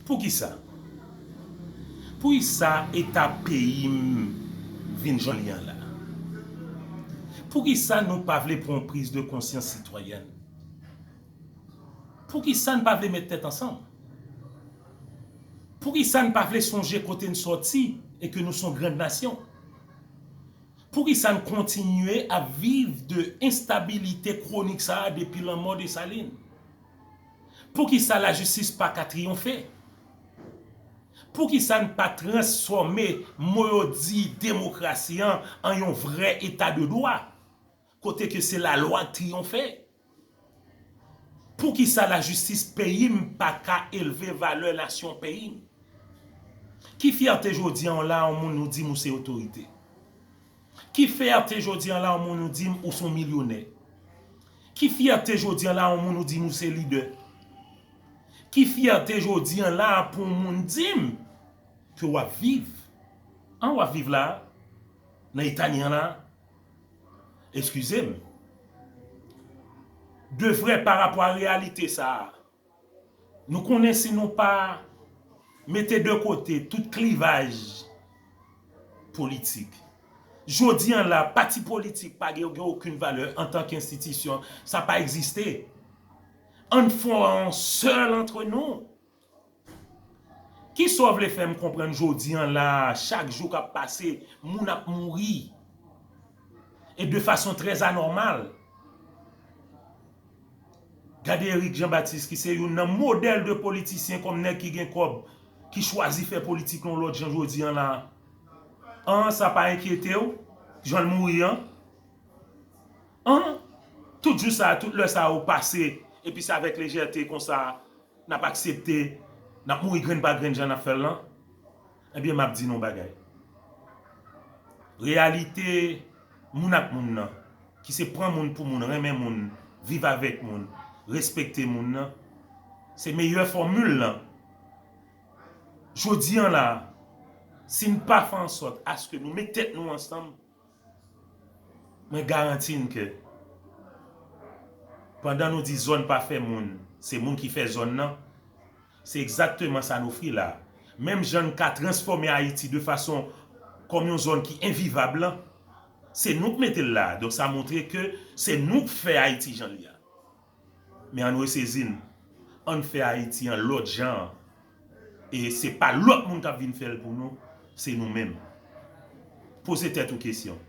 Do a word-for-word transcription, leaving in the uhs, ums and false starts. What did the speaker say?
Poukisa? Poukisa eta peyi m vin jan li an la? Poukisa nou pa vle pran yon priz de konsyans sitwayèn? Poukisa n pa vle met tèt ansanm? Poukisa n pa vle sonje kote n sòti e ke nou se yon grann nasyon? Poukisa n kontinye ap viv de enstabilite kwonik sa a depi lanmò Desalin? Poukisa lajistis pa ka triyonfe? Poukisa n pa transfòme mo yo di demokrasi an an yon vrè eta de dwa, kote ke se lalwa k triyonfe? Poukisa lajistis peyi m pa ka elve valè nasyon peyi m? Ki fyète jodi an la yon moun nou di m ou se otorite? Ki fyète jodi an la yon moun nou di m ou se yon milyonè? Ki fyète jodi an la yon moun nou di m ou se lidè? Ki fyète jodi an la pou yon moun di m ke w ap viv? An w ap viv la? Nan eta n ye an la? Eskize m. De vrè, pa rapò a reyalite sa a, nou konnen si nou pa mete de kote tout klivaj politik, jodi an la, pati politik pa gen, gen okenn valè antanke enstitisyon, sa pa egziste. Ann fè yon sèl antre nou. Kisa w vle fè m konprann jodi an la, chak jou k ap pase, moun ap mouri. E de fason trè anòmal. Gade Eric Jean Baptiste ki se youn nan modèl de politisyen kòm nèg ki gen kòb, ki chwazi fè politik yon lòt jan jodi an la. An, sa pa enkyete w, jan l mouri an? An, tout jou sa, tout lè sa yo pase, epi se avèk lejète konsa, n ap aksepte, n ap mouri grenn pa grenn jan n ap fè l lan? Ebyen, m ap di nou yon bagay. Reyalite moun ak moun nan, ki se pran moun pou moun, renmen moun, viv avèk moun, respekte moun nan, se meyè fòmil lan. Jodi an la, si n pa fè ansòt aske nou met tèt nou ansanm, mwen garanti n ke pandan nou di zòn pa fè moun, se moun ki fè zòn nan, se egzakteman sa n ofri la. Menm jan n ka transfòme Ayiti de fason kòm yon zòn ki envivab lan, se nou k mete l la. Donk sa montre ke se nou k fè Ayiti jan l ye a. Men ann resezi n. Ann fè Ayiti an lòt jan. E se pa lòt moun k ap vin fè l pou nou, se nou menm. Poze tèt ou kesyon.